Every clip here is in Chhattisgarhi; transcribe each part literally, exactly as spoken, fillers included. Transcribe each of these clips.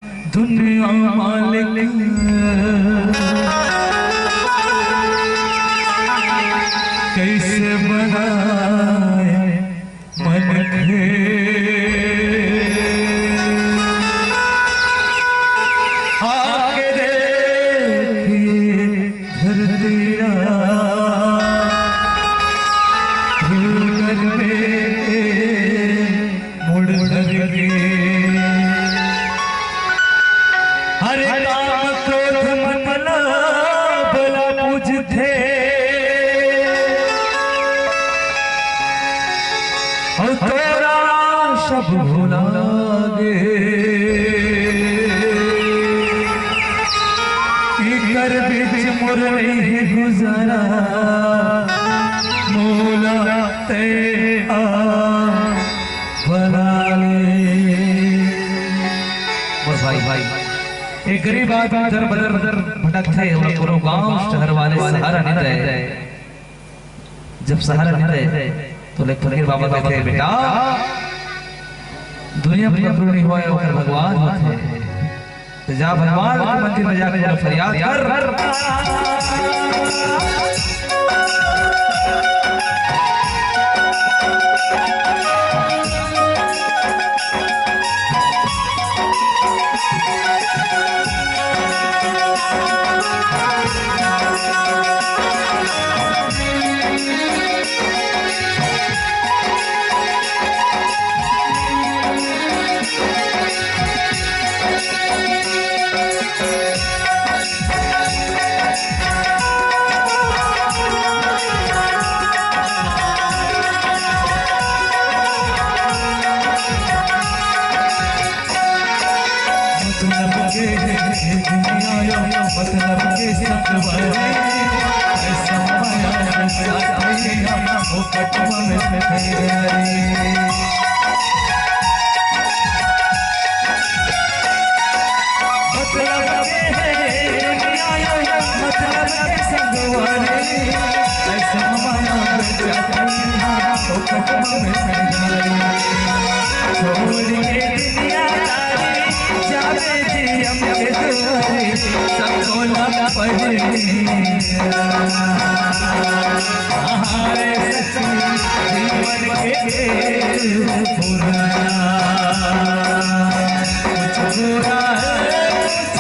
दुनिया मालिक कइसे बनाए मनखे। आके देखिए धरतिया, धूल करके मुड़ धर के। हरे काम क्रोध मन ला बला पूजथे, अउ तोरा सब भुला गे। एकर बीच मोर नइ हे गुजारा, मोला तैं आ बना ले। बस भाई, भाई, एक गरीब आदमी दर बदर भटकथे, ओला कोनो गांव शहर वाले सहारा नइ दे। जब सहारा नइ दे, तो ले फकीर बाबा कहथे, "बेटा, दुनिया में ककरो नइ होय, ओकर भगवान होथे।" तो जा भगवान के मंदिर में जाके फरियाद कर। मतलब के दुनिया यो, मतलब के संगवारी, ऐसा माया में साथी हम फोकट में फैरी। मतलब के दुनिया यो, मतलब के संगवारी, ऐसा माया में साथी हम फोकट में फैरी। छोड़ के दुनियादारी, जावे जी हम के दुआरे, सबको ना पड़े। हाय सच्ची जीवन के खेल पुराना, कुछ बुरा है, कुछ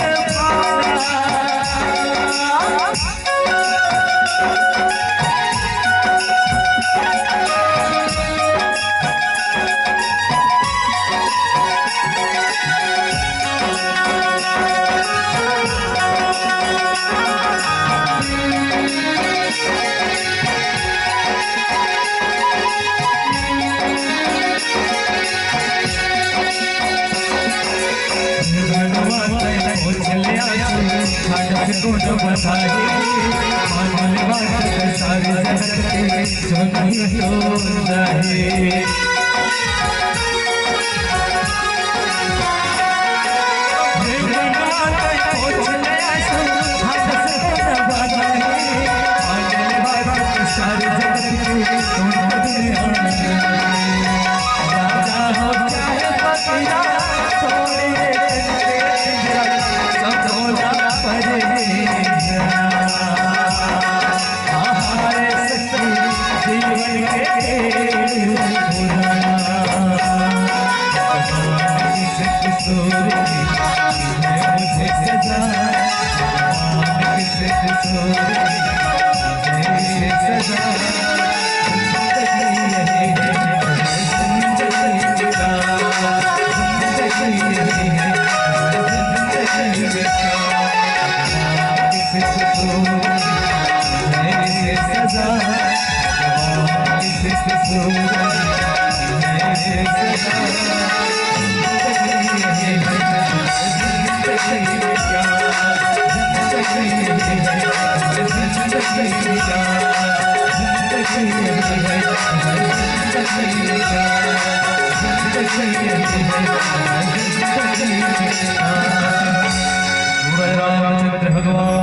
भला।